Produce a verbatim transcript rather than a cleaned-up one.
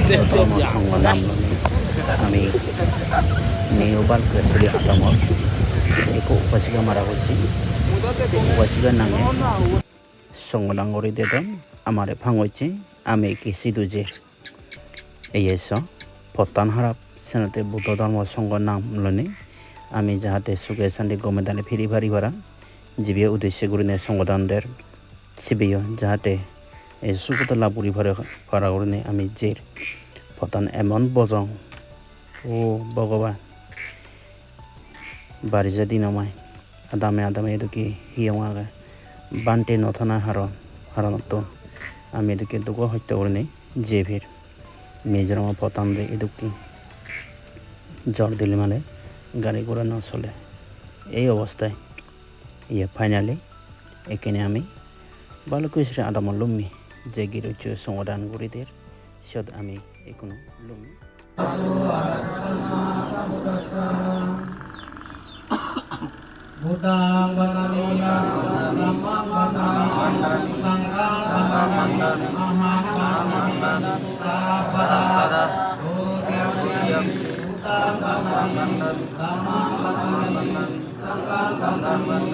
Adamo songho nam loi ami New Balkesuri adamot ekko upasika mara gocche. Se upasika nange songho nam guri dedon, amare phang gocche, ami ikke sidu jer. Ei so, pottan harap, senotte Buddho Dhormo Songho nam loinei ami jahate suge santi gome dale phiri pari para, jibe uddeshe gurinei songho dan der, sibeyo jahate ei sugoto lab guri pare, para gurinei ami jer. Pottan emon bojong, o Bhogoban, barije dino mai adame adame edokke hiyong age. Bhante no thana haron, haronottun ami edokke dugo hosto gurinei jei pir. Mizoram-o pottan de edokke jor dile mane gari gora no sole. Ei obostai, iye, finally ekkene ami balukko sere adamot lummi, je girosso songho dan guri der, siyot ami ekkunu lummi. Buddhaṃ vandāmi, dhammaṃ vandāmi, saṅghaṃ vandāmi, ahaṃ vandāmi, sabbadā. Dutiyampi buddhaṃ vandāmi, dhammaṃ vandāmi, saṅghaṃ vandāmi.